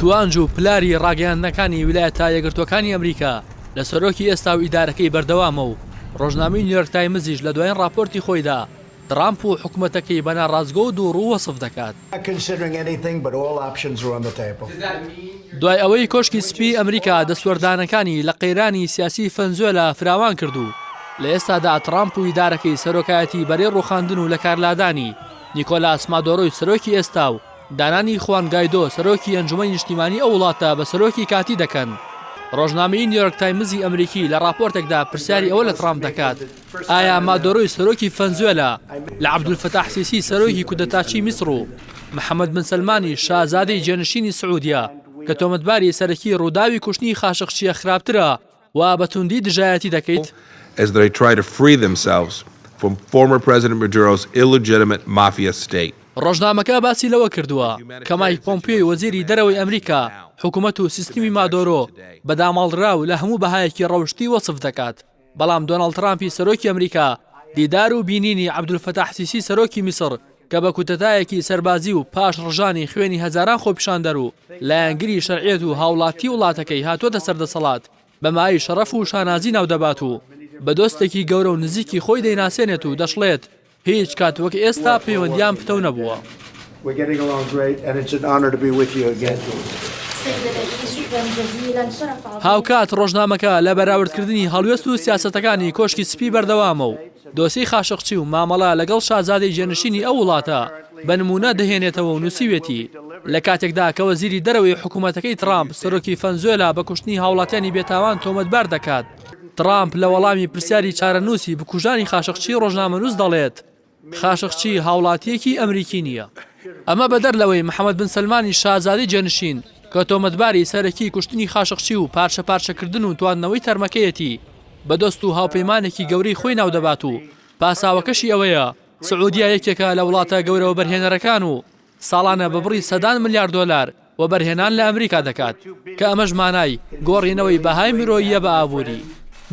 توانج و پلاری ڕاگەیاندنەکانی ویلایەتە یەکگرتووەکانی ئەمریکا لە سەرۆکی ئێستا و ئیدارەکەی بەردەوامە و ڕۆژنامەی نیویۆرک تایمزیش لە دوایین ڕاپۆرتی خۆیدا تڕامپ و حکومەتەکەی بە ناڕاستگۆ و دووڕوو وەسف دەکات. دوای ئەوەی کۆشکی سپیی ئەمریکا دەستوەردانەکانی لە قەیرانی سیاسیی فەنزوێلا فراوان کرد و لە ئێستادا تڕامپ و ئیدارەکەی سەرۆکایەتی بەرەی ڕووخاندن و لەکارلادانی نیکۆلاس مادۆرۆی سەرۆکی ئێستا و دانانی خوان گایدۆ سەرۆکی ئەنجومەنی نیشتیمانی ئەو وڵاتە بە سەرۆکی کاتی دەکەن. ڕۆژنامەی نیویۆرک تایمزی ئەمریکی لە ڕاپۆرتێکدا پرسیاری ئەوە لە تڕامپ دەکات ئایا مادۆرۆی سەرۆکی فەنزوێلا لە عەبدولفەتاح سیسی سەرۆکی کودەتاچی میسڕ و محەمەد بن سەلمانی شازادەی جێنشینی سعودیە کە تۆمەتباری سەرەکی ڕووداوی کوشتنی خاشقچییە خراپترە و بە توندی دژایەتی دەکەیت؟ as they try to free themselves from former President Maduro's illegitimate mafia state. ڕۆژنامەکە باسی لەوە کردووە کە مایک پۆمپیۆی وەزیری دەرەوەی ئەمریکا حکومەت و سیستمی مادۆرۆ بە داماڵراو لە هەموو بەهایەکی ڕەوشتی وەسف دەکات، بەڵام دۆناڵد ترامپی سەرۆکی ئەمریکا دیدار و بینینی عەبدولفەتاح سیسی سەرۆکی میسڕ کە بە کودەتایەکی سەربازی و پاش ڕژانی خوێنی هەزاران خۆپیشاندەر و لایەنگری شەرعیەت و هاوڵاتی وڵاتەکەی هاتووەتە سەر دەسەڵات بە مایەی شەڕەف و شانازی ناودەبات و بە دۆستێکی گەورە و نزیکی خۆی دەیناسێنێت و دەشڵێت هیچ کات وەک ئێستا پەیوەندیان پتەو نەبووە. هاوکات ڕۆژنامەکە لە بەراوردکردنی هەڵوێست و سیاسەتەکانی کۆشکی سپی بەردەوامە و دۆسیەی خاشقچی و مامەڵە لەگەڵ شازادەی جێنشینی ئەو وڵاتە بە نموونە دەهێنێتەوە و نووسیوێتی لە کاتێکدا کە وەزیری دەرەوەی حکوومەتەکەی ترامپ سەرۆکی فەنزوێلا بە کوشتنی هاوڵاتیانی بێتاوان تۆمەتبار دەکات، ترامپ لە وەڵامی پرسیاری چارەنووسی بکوژانی خاشقچی ڕۆژنامەنووس دەڵێت، خاشقچی هاوڵاتییەکی ئەمریکی نییە. ئەمە بەدەر لەوەی محەمەد بن سەلمانی شازادەی جێنشین کە تۆمەتباری سەرەکی کوشتنی خاشقچی و پارچە پارچەکردن و تواندنەوەی تەرمەکەیەتی بە دۆست و هاوپەیمانێکی گەورەی خۆی ناودەبات و پاساوەکەشی ئەوەیە سعودیە یەکێکە لە وڵاتە گەورە وەبەرهێنەرەکان و ساڵانە بە بڕی سەدان ملیار دۆلار وەبەرهێنان لە ئەمریکا دەکات، کە ئەمەش مانای گۆڕینەوەی بەهای مرۆییە بە ئابووری.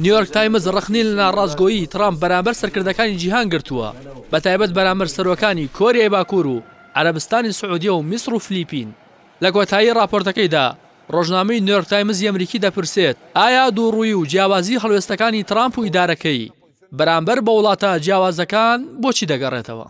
نیویۆرک تایمز ڕەخنەی لە ناڕاستگۆیی ترامپ بەرامبەر سەرکردەکانی جیهان گرتووە، بەتایبەت بەرامبەر سەرۆکانی کۆریای باکوور و عەرەبستانی سعودیە و میسڕ و فلیپین. لە کۆتایی ڕاپۆرتەکەیدا ڕۆژنامەی نیویۆرک تایمزی ئەمریکی دەپرسێت، ئایا دووڕوویی و جیاوازی هەڵوێستەکانی ترامپ و ئیدارەکەی بەرامبەر بە وڵاتە جیاوازەکان بۆچی دەگەڕێتەوە؟